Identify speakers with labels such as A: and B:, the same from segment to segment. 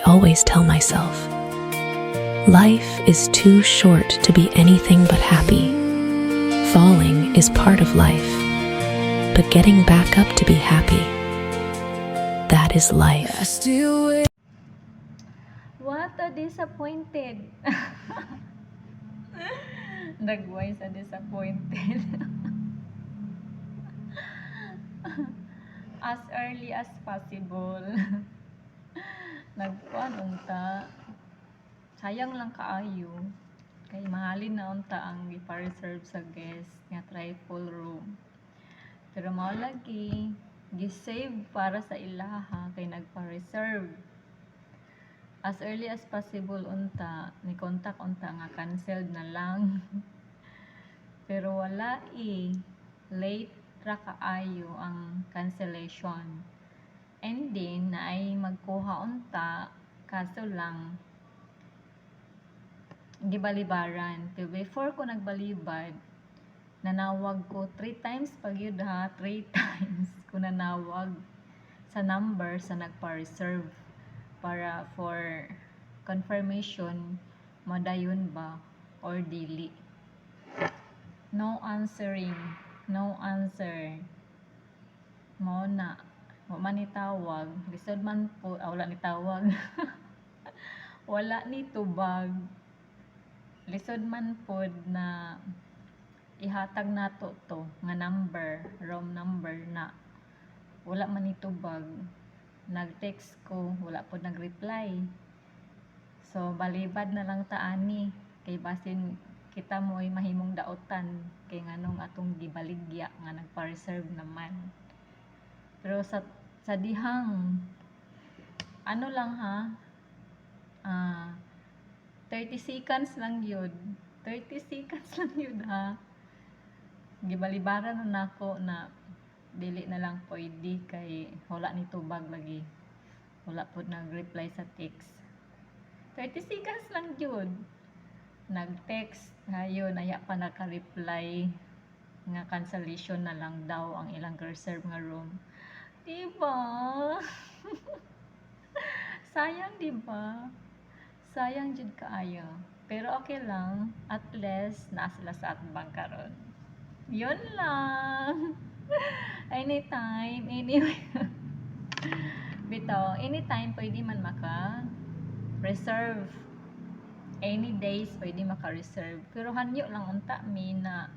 A: I always tell myself, life is too short to be anything but happy. Falling is part of life, but getting back up to be happy, that is life.
B: I still wait.
C: What a disappointed. Nagway sa disappointed. As early as possible. Nagkuan unta. Sayang lang kaayo. Kay mahalin na unta ang gipa-reserve sa guest nga trifle room. Pero mao lagi gi-save para sa ilaha kay nagpa-reserve. As early as possible unta, ni contact unta nga canceled na lang. Pero wala eh. Late ra kaayo ang cancellation. And then, naay magkuha unta, kaso lang, gibalibaran. Pero before ko nagbalibad, nanawag ko 3 times pag yun ha, 3 times ko nanawag sa number sa nagpa-reserve para for confirmation madayon ba or dili. No answering, no answer. Mao na, wa man ni tawag, lisod man po, wala ni tawag. Wala ni tubag. Lisod man pod na ihatag nato to nga number, room number na wala man ni tubag. Nag-text ko, wala pod nag-reply. So balibad na lang ta ani kay basin kita mo'y mahimong daotan kay nganong atong gibaligya nga nagpa-reserve naman. Pero sa dihang ano lang ha, 30 seconds lang yun. 30 seconds lang yun ha. Gibalibaran na nako na dili na lang pwede kay wala ni tubag lagi. Wala pod nag-reply sa text. 30 seconds lang yun. Nag-text, ngayon, aya pa naka-reply nga cancellation na lang daw ang ilang reserve nga room. Diba? Sayang, diba? Sayang jud kaayo. Pero okay lang, at least naa sila sa atbang karon. Yun lang. Anytime, anyway. Bitaw, anytime pwede man maka reserve. Any days pwede maka-reserve. Pero hanyo lang unta mi na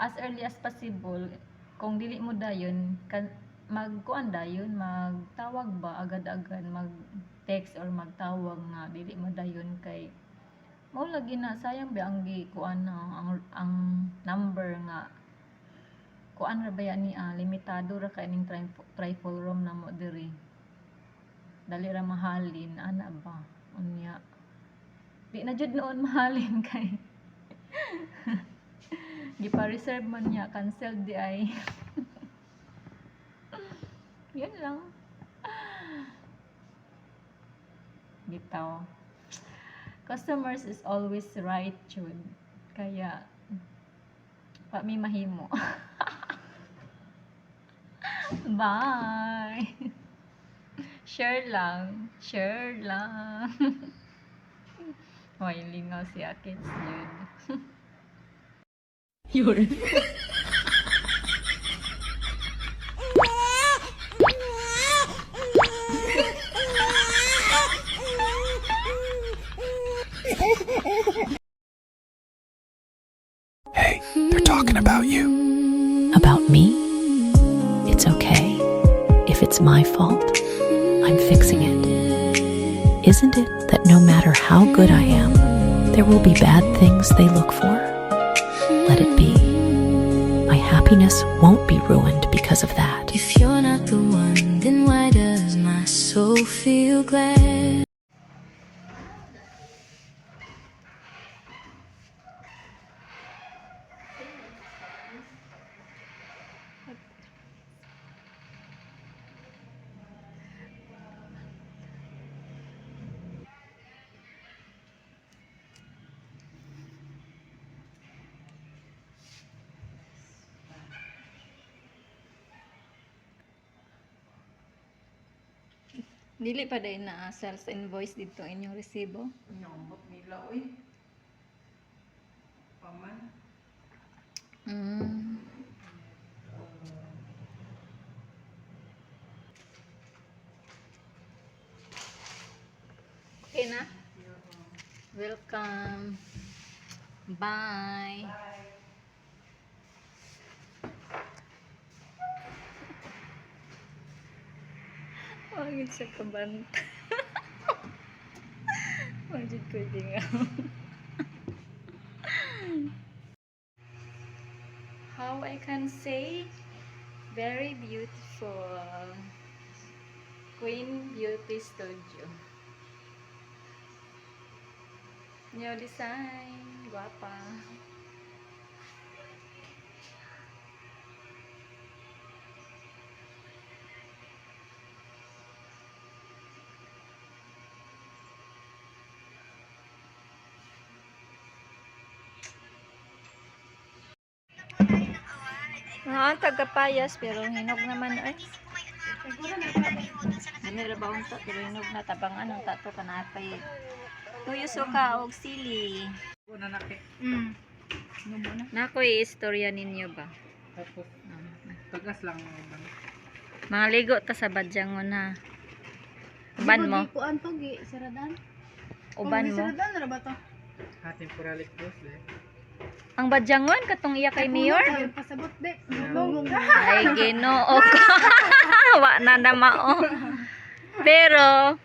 C: as early as possible kung dili mo dayon kan magkuan dayon, magtawag ba agad-agad, mag-text or magtawag nga dili mo dayon kay mao lagi na sayang ba ang gikuan na ang number nga kuan ra ba yan ni limitado ra kay ning trifle room na mo diri. Dali ra mahalin ana ba unya. Di na jud noon mahalin kay gipa-reserve man niya, cancelled di ay. Yun lang. Bitaw. Customers is always right, jud. Kaya, pa mi mahimo. Bye! Share lang. Share lang. Hoy, lingaw si Akits yun.
A: Yun.
D: Hey, they're talking about you.
A: About me? It's okay. If it's my fault, I'm fixing it. Isn't it that no matter how good I am, there will be bad things they look for? Let it be. My happiness won't be ruined because of that.
B: If you're not the one, then why does my soul feel glad?
C: Dili pa day na sales invoice dito ang inyong resibo.
E: Nyambot nila, uy. Paman.
C: Okay na? Welcome. Bye. Wagid siya kabanta. Wagid ko dingaw. How I can say, very beautiful. Queen Beauty Studio. New design, guwapa. Ah, tagapayas pero hinog naman ay. Ano ra ba unta pero hinog na tabangan ang tato kanapay. Tuyo suka og sili.
E: Una na kay.
C: Nakoy istorya ninyo ba?
E: Tapos, tagas lang mga bang.
C: Mga ligo ta sa badyangon ha. Uban mo?
F: Kuan to gi saradan.
C: Uban mo?
F: Saradan ra ba to?
E: Ha, temporary close eh.
C: Ang badyangon katong iya kay mayor?
F: Ay, pasabot de.
E: No.
C: Ay Ginoo ko. Wa na na mao. Pero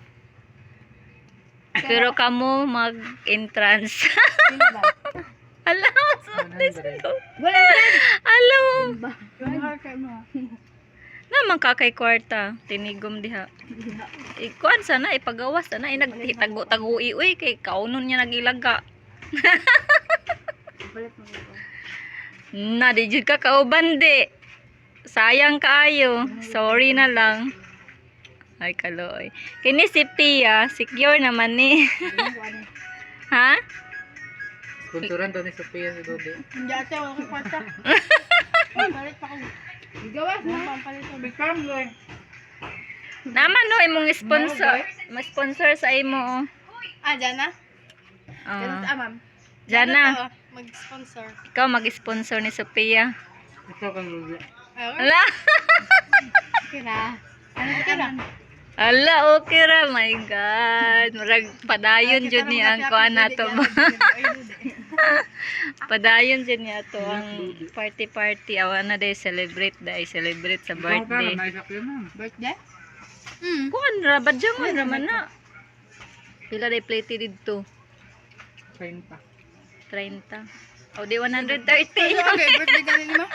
C: pero kamo mag-entrance. Alam mo,
E: 100.
C: alam mo.
F: kay mo.
C: Naman ka kay kwarta, tinigom diha. Ikuan sana ipagawas sana ay nagtago-tagui uy kay kaunon niya nagilaga.
F: Balit mo ko.
C: Na di jud ka kauban di. Sayang kaayo. Sorry na lang. Ay kaloy. Kini si Pia, secure naman ni. Ha?
E: Sponsoran daw ni Sophia si Dodi.
F: Hindi ate, wala kong kwarta. Ay, balit pa ko. Gawas na pampalit ko.
E: Bigam eh.
C: Naman no imong sponsor, ma-sponsor sa imo. Oh.
F: Ah, Jana?
C: Oh.
F: Ah, ma'am.
C: Jana,
F: Mag-sponsor.
C: ikaw mag-sponsor ni Sophia.
E: Ito kang Dodi.
C: Ala,
F: Okay na. Ano ka na?
C: ala okay ra, my God. Murag padayon jud ni ang kuan nato ba. Padayon jud niya to ang party party awa na day celebrate day celebrate sa
E: Ikaw ka,
C: birthday.
E: naisa ko yun ma'am.
F: Birthday?
C: Kuan ra badyangon ra man na. Pila day plate didto?
E: 30.
C: 30. O di 130.
F: Okay, birthday ganin mo.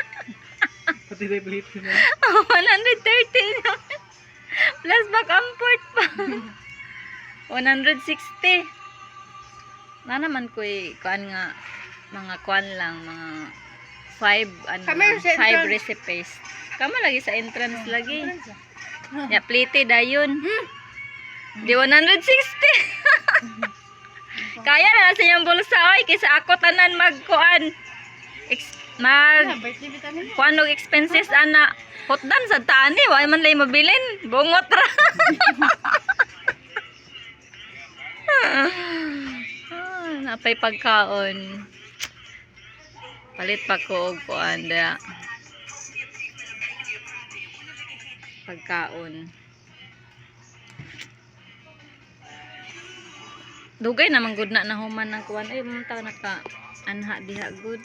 E: Pati day plate na.
C: 130 na. Plus back and forth pa. 160. Na naman ko kuan nga mga kuan lang mga five ano
F: Kami
C: lang,
F: sa
C: five
F: entrance.
C: recipes. Kamo lagi sa entrance lagi. Ya plate dayon. Di 160. Kaya na sa iyong bulsa oy kaysa ako tanan magkuan. Mag
F: Birthday vitamin.
C: kuan og expenses ana. Hotdan sa taani wa man lay mabilin. Bungot ra. Ah, napay pagkaon. Palit pa ko og kuan da. Pagkaon. Dugay naman gud na nahuman ang kuan. Ay, munta naka anha diha gud.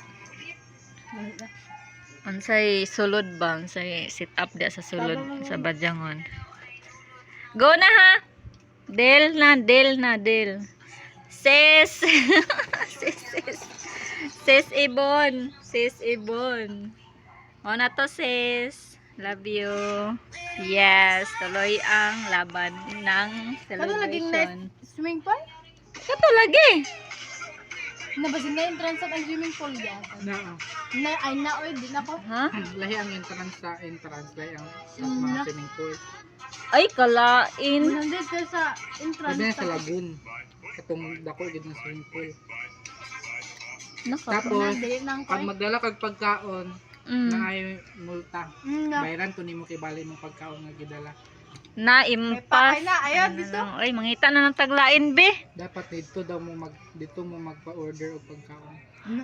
C: Unsay sulod ba? Unsay sit up diha sa sulod sa badyangon. Go na ha. Del na, del na, del. Sis. Sis, sis. Sis Ibon. Sis Ibon. O na to, sis. Love you. Yes, tuloy ang laban ng
F: Ano laging
C: celebration.
F: Swimming pool?
C: Kato lagi.
F: Nabasin na entrance at ang swimming pool dyan.
E: Na,
F: Na, ay na, oy, di na ko.
C: Ha?
E: lahi ang entrance sa entrance, lahi ang sa mga swimming pool.
C: Ay, kalain.
F: 100 ka sa entrance.
E: Sabi na sa lagoon. Katong dako gid ng swimming pool.
C: Naka.
E: Tapos,
F: Dili na ang
E: pag
F: koy.
E: magdala kag pagkaon, na ay multa.
F: Na.
E: Bayaran to nimo kay bali mong pagkaon nga gidala.
C: Na
F: May
C: impas.
F: pakay na, ayaw dito.
C: Ay, mangita na ng taglain be.
E: Dapat dito mo magpa-order og pagkaon.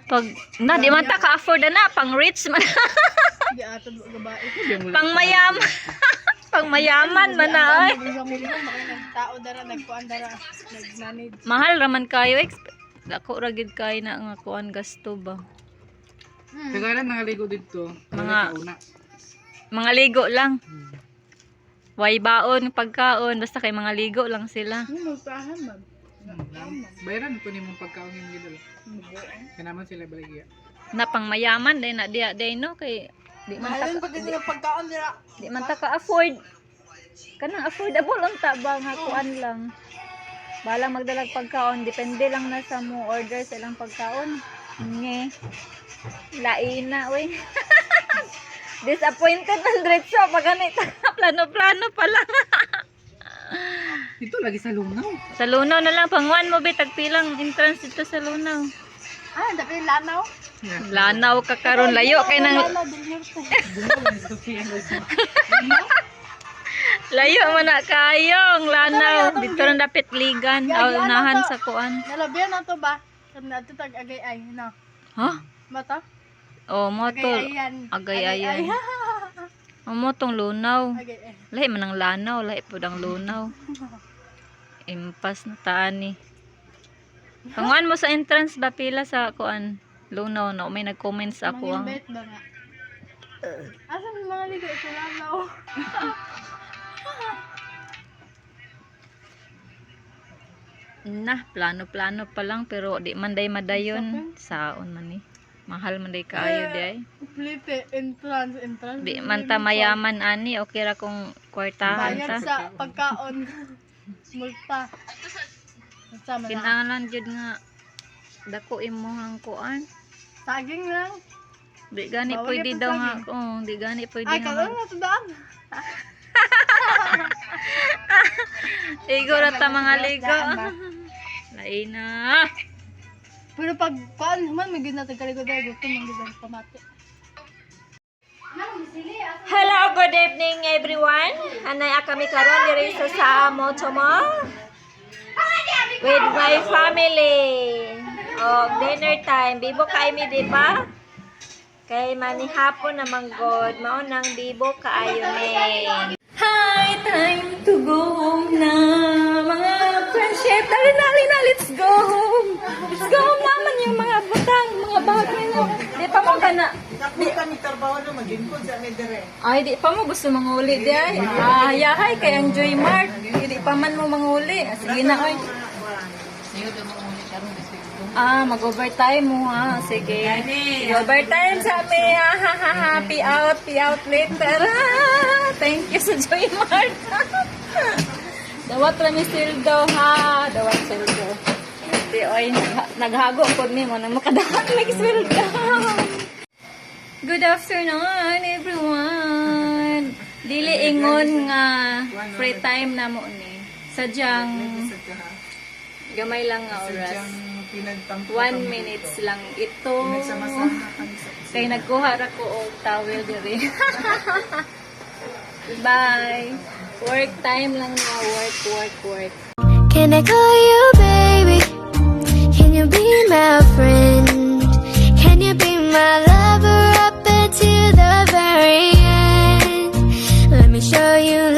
C: Pag na di man ta ka-afford na pang rich man,
F: Di ato gabae.
C: pang mayaman. Pang mayaman man na ay.
F: Tao dara nagkuan dara nag-manage.
C: Mahal raman kayo ex. Dako ra gid kayo na nga kuan gasto ba.
E: Kagaya nangaligo dito,
C: Mga-
E: mga una.
C: Mga ligo lang. Way baon pagkaon basta kay mga ligo lang sila.
F: Ano magpahan man?
E: Bayaran ko nimong pagkaon yung gidala. Kaya naman sila baligya.
C: Na pang mayaman day na diya day no kay di man ta
F: Mahalin pag nila pagkaon dira.
C: di man ta ka-afford. Kanang affordable unta ba nga kuan lang. Balang magdalag pagkaon, depende lang na sa mo order sa ilang pagkaon. Nge. Laina, uy. Disappointed ang diretso pag ganito. Plano-plano pala.
E: Dito lagi sa lunaw.
C: Sa Lunaw na lang, pangwan mo be, tagpilang entrance dito sa Lunaw.
F: Ah, dapat lanaw.
C: Lanaw ka karon layo kay nang
F: Lanaw del Norte.
C: Layo man na kayong lanaw. Dito na dapit ligan,
F: Gagi, ano
C: unahan
F: to?
C: sa kuan.
F: Nalabian na to ba? Kan ato tag agay ay na.
C: Ha?
F: Mata?
C: Oh, mo to.
F: Agay ayan.
C: Agay-ayan. Oh, mo tong lunaw.
F: Agay ay.
C: Lahi man ang lanaw, lahi pud ang lunaw. Impas na taan ni. Panguan mo sa entrance ba pila sa kuan? Lunaw no, may nag-comment sa ako ang
F: Mangimbet ba nga? Asa may mga ligo sa lanaw?
C: Na plano-plano pa lang pero di man day madayon saon man ni. Mahal man day kaayo di ay.
F: Plite, entrance, entrance.
C: Di man ta mayaman ani, okay ra kung kwartahan
F: Bayad
C: ta.
F: sa pagkaon. Multa. Sama na.
C: Kinahanglan jud nga dako imong kuan.
F: Saging lang.
C: Di gani
F: Bawal
C: pwede
F: yapon
C: daw nga,
F: saging.
C: oh, di gani pwede
F: Ay,
C: nga.
F: karon na to daan.
C: Igo ra ta mga ligo. Laina.
F: Pero pag kuan man may gid natin kaligo dahil gusto man gid ang pamati.
C: Hello, good evening everyone. Anay kami karon diri sa Moto Mall with my family. Oh, dinner time. Bibo kay mi di ba? Kay manihapon naman god, mao nang bibo kaayo ni. Hi, time to go home na. Mga friendship, dali na, dali na, let's go home. Let's go home naman yung mga butang, mga bagay na. Di pa mo ka na. Ay, di pa mo gusto manguli di ay. Ah, yahay kay enjoy Mark. Di pa man mo manguli. Ah, sige na oy. Ah, mag-overtime mo ha. Sige. Overtime sa amin. Ha, ha, ha, ha. Pay out later. Ah, thank you sa Joy Mart. Dawat rami sildo ha. Dawat sildo. Di oy, naghago pod ni mo nang makadawat mig sweldo. Good afternoon everyone. Dili ingon nga free time na mo ni. Sadyang gamay lang nga oras. 1 minutes lang ito. Kay nagkuha ra ko og towel diri. Bye. Work time lang na work, work, work.
B: Can I call you baby? Can you be my friend? Can you be my lover up until the very end? Let me show you